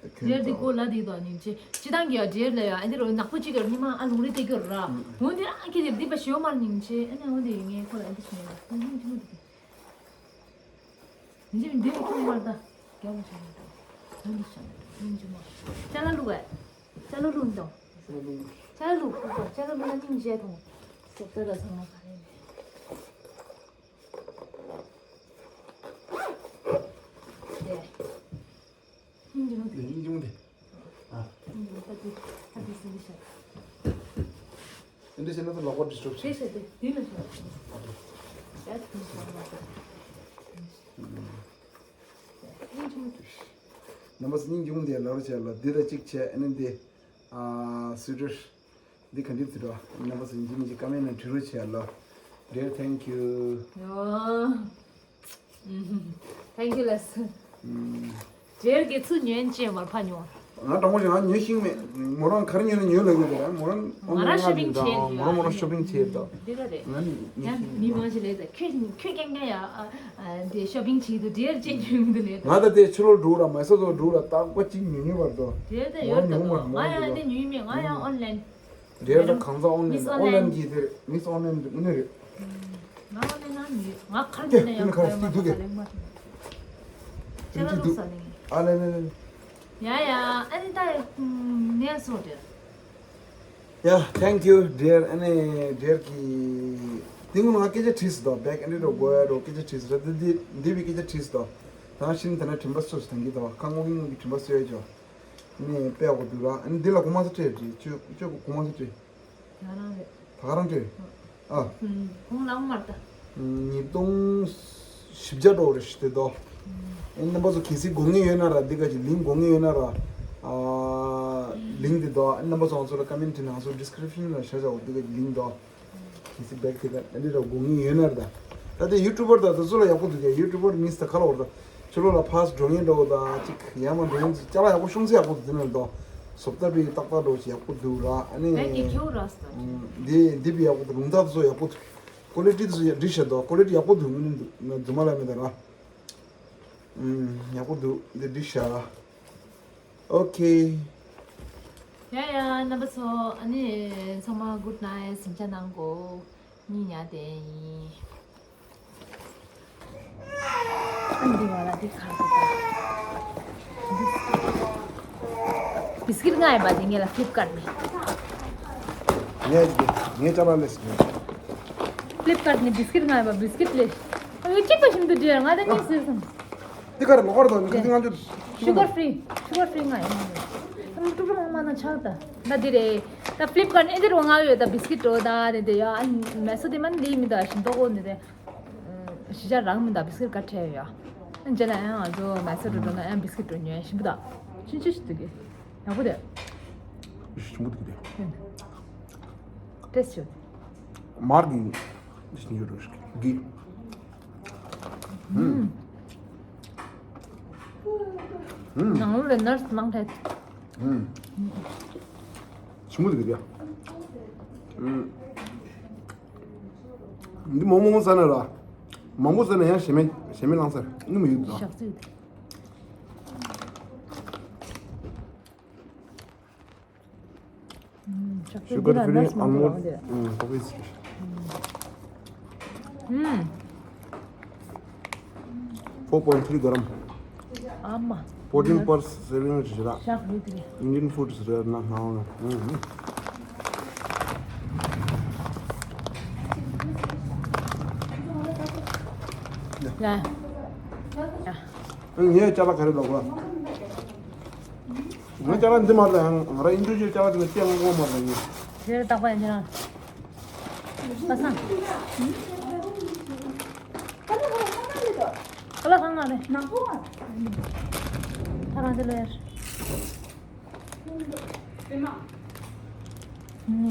ཡར་འདི་གོ་ལ་འདི་དང་ཉིན་ཅེ་སྤྱི་བཏང་གི་ཡ་འདྲེར་ལ་ཡ་ཨ་འདི་རོ་ནག་པོ་གཅིག་གི་རོ་ཉི་མ་ཨ་ལུང་རེ་བལྟས་རྒྱུ་ར། འོན་ཏེ་རང་གི་འདི་འདི་པ་ཞེའོ་མར་ཉིན་ཅེ་ཨ་ནི་འོན་ཏེ་ངས་ཁོ་ལ་ཨ་འདི་ཞུ་ཡ་ཉིན་ཅི་མོ་འདི་ཉིན་ཅི་མོ་འདི་ཁྱོད་མར་ད་རྒྱ་མོ་ཆ་ནི་འདི་ཆ་ནི་ཉིན་ཅི་མོ་ཅ་ལ་ལུག་ཨ་ཅ་ལ་ལུག་འདོ་ཅ་ལ་ལུག་ཅ་ལ་ལུག་ལ་ཉིན་ཅེ་ཐོང་སོག་ཏེ་ལ་ཚང་མ་ག་རེ་ནས། སྙིང་རྗེ་མོ་དེ། སྙིང་རྗེ་མོ་དེ། ཨ། སྙིང་རྗེ་མོ་ད་དེ་ད་དེ་སྲིད་ཤག་འདི་བྱས་ན་ད་ལག་པ་ཌི་སི་ཊརབ་བྱེད། དེ་བྱས་ཏེ་དེ་ལ་ཤོག་ཨ་དེ། ཡ་དེ་ཤོག་ལག་པ། སྙིང་རྗེ་མོ་དེ། རྣམ་པ་ཚོ་སྙིང་རྗེ་མོ་དེ་ལབ་རོགས་བྱས་ལ་འདི་ལ་གཅིག་བྱས་ཨ་ནི་འདི། ཨ་སུ་ཊར། འདི་ག་འདྲ་འདུག་ར། རྣམ་པ་ཚོ་ཡིན་གཅིག་མིན་གཅིག་ཀ་མེན་ཊི་ནང་བྲིས་རོགས་བྱས་ལ། Dear, thank you. ཡོ། Thank you ལགས། ཨུམ། Dear གི་ཚུར་ཉོན་ཅེས་མར་ཕ་ཉོ། ང་དྲང་པོ་ཞིག་ང་ཉོ་ཤེས་མེད། མོ་རང་ག་རེ་ཉོས་ན་ཉོ་ལབ་ཀྱི་འདུག་ར། མོ་རང་ང་རང་ཤོ་པིང་བྱས་ཡོད། མོ་རང་མོ་རང་ཤོ་པིང་བྱས་ཡོད་དོ། འདི་ལ་རེད། ང་ནི་ཉོ་ཡང་ཤེས་མི་མེད། མང་ཞིག་ལས་ད་ཁྱོད་ཁྱོད་རྐྱང་རྐྱང་ཡ་ཨ་ཨ་འདི་ཤོ་པིང་བྱེད་དུ་Dear ཅེས་ཉོས་མི་འདུག་ལས་ད། ང་ད་དེ་ཕྱི་ལོགས་འགྲོ་ར་མ་ས་ཐོག་འགྲོ་ར་རྟག་པ་གཅིག་ཉོ་ཉོ་བར་དོ། Dear ད་མོ་ཡོད་རང་ད་ཉོ་མ་མོ་ང་ཡང་ཉོ་འདི་ཉོས་མེད། ང་ཡང་ཨོན་ལན། Dear ད་གང་ཟག་ཨོན་ལན། Miss ཨོན་ལན་Online གྱི་དེ་མིས་ཨོན་ལན་དངོས་གནས་རེད། ང་ཨོན་ལན་ནང་ཉོས། ང་ཁར་ཉོས་ན་ཡང་ཁ་ཡོད་མ་ཐག་ལེགས་མ་ཐུབ། ཁྱེད་རང་ལུགས་ས་ནས། ཨ་ལེ་ལེ་ལེ། ཡ་ཡ། ཨ་ནི་ད་ནས་སོ་དེ། Yeah, thank you, dear. ཨ་ནི་dear གི་དེ་སྔོན་ང་སྐད་ཆ་དྲིས་སོང་། back and forth འགྲོ་ཡ་འགྲོ་སྐད་ཆ་དྲིས་སོང་། ད་འདི་འདི་བའི་སྐད་ཆ་དྲིས་སོང་། ད་ཤིན་ད་ན་དྲན་པ་སོ་སོ་དང་གི་ད་ཁ་ངོ་གི་ངོ་གི་དྲན་པ་སོ་ཡ་ཅོ། ཨ་ནི་དཔེ་ཡག་པོ་འདུག་ར། ཨ་ནི་འདི་ལ་གོང་མ་ས་སྤྲད་རེད། ཁྱོད་ཁྱོད་གོང་མ་ས་སྤྲད། ད་ག་རང་རེད། ད་ག་རང་རེད། ཨ། ཁོང་ལའང་མར་ལྟ། ཉིས་སྟོང་བཞི་བརྒྱ་འགྲོ་རེད་ཤི་དེ་དོ། ཨེ་རྣམ་པ་ཚོ་གལ་སྲིད་དགོས་ངེས་ཡོད་ན་ར། འདི་ག་ཅིག་ལིང་དགོས་ངེས་ཡོད་ན་ར། ཨ། ལིང་དེ་དོ། ཨེ་རྣམ་པ་ཚོ་ང་ཚོ་ལ་ཀ་མེན་ཊི་ནང་ཚོ་ཌི་སི་ཀི་རིབ་ཤན་ལ་བཞག་བཞག་འདི་ག་ཅིག་ལིང་དོ། གལ་སྲིད་བེག་དེ་ག་ཨེ་འདི་ར་དགོས་ངེས་ཡོད་ན་ར་ད། ད་དེ་ཡུ་ཊུ་བར་ད་ད་ཚོ་ལ་ཡག་པོ་འདུག་གས། ཡུ་ཊུ་བར་མིན་ད་ག་ལ་བར་ད། ཕྱི་ལོགས་ལ་ཕར་འགྲོ་མཁན་འདྲ་བོ་དང་གཅིག་ཡར་མར་འགྲོ་མཁན་ཅིག་ཅ་ལག་ཡག་པོ་ཤོང་ཚད་ཡག་པོ་འདུག་དེ་ནས་འདུག་བཟོ་ལྟ་བུའི་ཏག་ཏག་འདྲ་བོ་ཞིག་ཡག་པོ་འདུག་ར། ཨ་ནི། ཨེ་དེ་ཁྱེའུ་ར་སོ། འདི་འདི་བི་ཡག་པོ་འདུག་རླུང་རྟ་དེ་ཚོ་ཡག་པོ་འདུག་ཀོ་ལི་ཊི་དེ་ཚོ་ཡག་འགྲིག་ཤག་འདུག་ཀོ་ལི་ཊི་ཡག་པོ་འདུག་མི་འདུག་རྫུན་མ་ལབ་མི་འདུག་ར། ཡག་པོ་འདུག་འདི་འགྲིག་ཤག་ཨོ་ཁེ། ཡ་ཡ། རྣམ་པ་ཚོ་ཨ་ནི་ཚང་མ་གུཌ་ནའིཊ། གཟིམ་འཇག་གནང་གོ། གཉིད་ཉལ་བསྡད་ཡིན། ཨ་འདི་བ་ལ་འདི་ག་རེ་འདུག་བི་སི་ཀིཊ་ང་ཡི་བ་འདི་ངེད་ལ་ཕི་ལིབ་ཀར་ནས། ངས་འདི་ངས་ཅ་ལག་ལས་ཟིན། ཕི་ལིབ་ཀར་ནས་བི་སི་ཀིཊ་ང་ཡི་བ་བི་སི་ཀིཊ་ལས། ཨ་ཡོད་གཅིག་པ་ཞིམ་དུ་འདྲེ་ང་ད་གཉིད་སད་སོང་། འདི་ག་རེ་ལོག་ག་རེ་དང་འདི་ང་ཚོ་ཤུ་གར་ཕི་རི། ཤུ་གར་ཕི་རི་ང་ཡི་ང་ཡི། ཨ་ཀྲུག་ཀྲུག་མང་མང་ན་ཆགས་ད། ད་འདི་རེད། ད་ཕི་ལིབ་ཀར་ནས་འདི་རུ་ང་ཡོད་ད་བི་སི་ཀིཊ་འགྲོ་ད་དེ་དེ་ཡ་ཨ་མེ་སོ་དེ་མ་ནི་ལི་མི་ད་ཞིམ་ཏོག་གོ་ནི་དེ། གཞིས་ཆགས་རང་མི་འདུག་བི་སི་ཀིཊ་ག་ཁྲལ་ཡོད། ཨ་རྗེས་ལ་ཡང་ང་ཚོ་མེ་སོར་འགྲོ་ན་ཡང་བི་སི་ཀིཊ་འགྲོ་ཉོས་ཞིམ་པོ་འདུག་ཆུང་ཆུང་ཞིག་འདུག་གི་ཡག་པོ་འདུག་ཞིམ་པོ་འདུག་གི་ཊེ་སི་ཊི་ཞིག་མར་གི་ཞིམ་ཡོད་རོ་ཞིག་གི་ནང་ལོགས་ལ་ནར་སི་མང་ཐལ། ཞིམ་པོ་འདུག་གི་འདི་མོག་མོག་མོག་ཟ་ན་ར། མང་པོ་ཟ་ན་ཡང་ཞེ་མེད་ཞེ་མེད་ལངས་ས་སྣུམ་ཡོད་དོ། ཞག་ཚིལ། ཞུ་གར་ཕི་རི་ཨལ་མོན་ཌི་ཀོ་ཕི། Four point three gram. ཨ་མ། Fourteen per serving ཞེས་ར། ཞག་ལུས་དེ། Indian food is rare ན་ཧ་ཧ། ཡ། ངས་ཅ་ལག་ག་རེ་ལོག་པ། ང་ཅ་ལག་འདི་མ་རེད་ཡང་ང་རང་ཨིན་ཌི་ཝི་ཇུ་ཨལ་ཅ་ལག་འདི་ལ་སྐྱེ་དངོས་པོ་མ་རེད་ཡིན། དེར་བཏགས་པ་ཡིན་ཅི་རང་། པ་སངས། ཀ་ལ་ཁང་ང་རེད། ཁ་རང་དེ་ལོ་ཡར།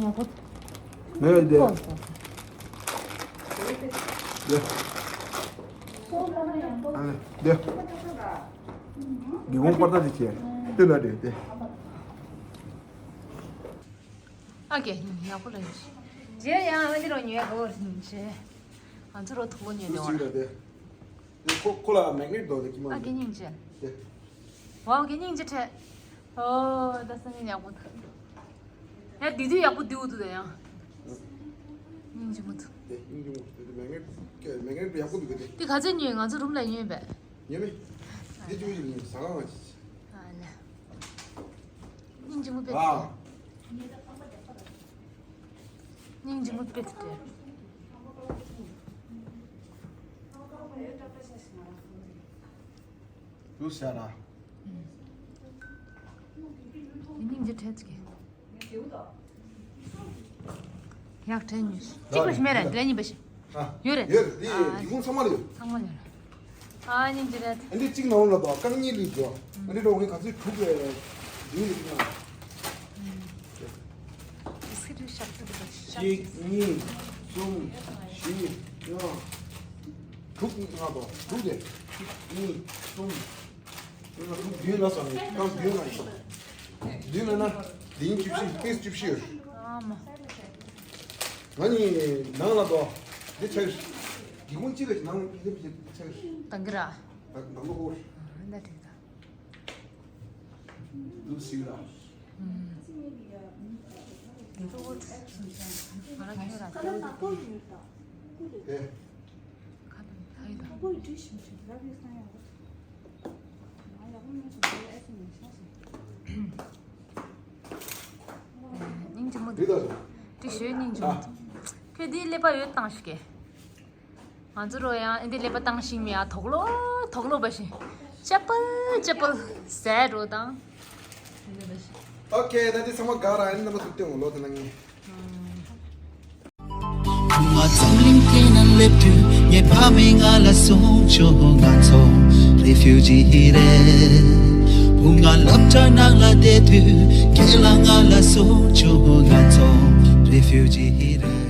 ཡག་པོ། ངས་བསྡད། ཁོ་ཁོ། བསྡད། ཨ་ནི་བསྡད། སྒེའུ་ཁུང་པར་ད་དེ་བྱས། སྟོད་ལ་བསྡད་དེ། ཨ་ཀེ་ཡག་པོ་ལ་ཡིན། རྗེས་ཡང་ཨ་ནི་རོ་ཉོས་གོ་རིན་ཆེ། ང་ཚོ་རོ་ཐུག་པོ་ཉོས་དེ་བ། ཁོ་ཁོ་ལ་མེག་ནེཊ་འདུག་དེ་ཀི་མ། ཨ་ཀེ་སྙིང་རྗེ། དེ། ཝའོ་ཀེ་སྙིང་རྗེ་ཁྲེ། ཨོ་ད་སང་ཉིན་ཡག་པོ་འདུག་ཡ་དེ་དུས་ཡག་པོ་འདུག་འདུག་ད་ཡང་། སྙིང་རྗེ་མོ་འདུག་དེ་སྙིང་རྗེ་མོ་འདུག་དེ་མེག་ནེཊ་ཀེ་མེག་ནེཊ་ཡག་པོ་འདུག་ག་དེ། དེ་ག་ཚོད་ཉོས། ང་ཚོ་རུམ་ལ་ཉོས་པས། ཉོས་མེད། དེ་ཅུང་ཞིག་ཉོས་ཟ་ཁང་ང་ཅི། ཨ་ལ། སྙིང་རྗེ་མོ་དཔེ། ཨ། སྙིང་རྗེ་མོ་དཔེ་དེ་སྤྲད། དུ་ཤ་ར། སྙིང་རྗེ་ཁྲེ་ཚིག་ཡག་ཁྲེ་ཉོས། གཅིག་པ་ཞིག་མེད་ར་འདྲ་གཉིས་པ་ཞིག་ཡོད་རེད། ཡོད་རེད། དེ་ཡི་ཁུངས་ཚང་མ་ལ་ཡོད། ཚང་མ་ལ་ཡོད་རེད། ཨ་ནི་འདི་རེད། ཨ་འདི་གཅིག་ནང་ལ་དོ་རྐང་གཉིས་ལུས་དོ། ཨ་འདི་རོ་ངས་ག་ཚོད་དྲུག་རེད། ཡིན་ཡིན་ན། སི་རི་ཤག་ཏུ་ཤག་གཅིག་གཉིས་གསུམ་བཞི་ལྔ་དྲུག་ལྔ་དོ་དྲུག་རེད། གཅིག་གཉིས་གསུམ། ང་ལ་དྲུག་བདུན་ལ་ཟ་ནས་རྐང་བདུན་ལ་ཡིན། བདུན་ལ་ན་དེ་ཡིན་བཅུ་བཞི་པིས་བཅུ་བཞི་ཡོད། ཨ་མ། ང་ནི་ནང་ལ་དོ། འདི་ཆགས། སྒེའུ་ཁུང་གཅིག་ལ་ནང་ལ་འདི་ཆགས། དང་གི་ར། ནང་ལོགས་ཨོ། ཨ་འདྲ་འགྲིག་ད། འདུག་སྲིད་ལ། འདུག་ཨོ། ང་རང་ཁྱོད་ར་ཁྱོད་ར། ཨེ། ཁ་ལ་ཐའི་ད། ཁ་པོ་ཡི་བྲིས་ཤིང་བྲིས་རབ་ཡོད་ས་ཡོད། ང་ཡག་པོ་མེད་སོང་། ཨེ་སུ་མི་ཤེས་སོང་། འགྲིག་ད་རེད། དེ་ཞོད་སྙིང་རྗེ། ཨ། ཁྱོད་འདིའི་ཀླད་པ་ཡོད་བཏང་ཞིག་གེ། ང་ཚོ་རོ་ཡང་ཨེ་འདི་ཀླད་པ་བཏང་ཤིང་མི་ཡ་དོག་ལོ་དོག་ལོ་བ་ཞིག་ཅ་པལ་ཅ་པལ་ཟེར་རོ་དང་། ཨོ་ཁེ། ད་འདི་ཚང་མ་ག་ར་ཨེ་རྣམ་པ་ཐུག་སྟེ་འོང་ལོ་དེ་ན་ངས། ང་འཛམ་གླིང་སྟེང་ན་སླེབས་དུས་ངའི་ཕ་མས་ང་ལ་གསུངས་བྱུང་། ང་ཚོ་རེ་ཕིའུ་ཇི་རེད། བུ་ང་སློབ་གྲྭ་ནང་ལ་བསྡད་དུས་ཁྱེད་ལ་ང་ལ་གསུངས་བྱུང་། ང་ཚོ་རེ་ཕིའུ་ཇི་རེད།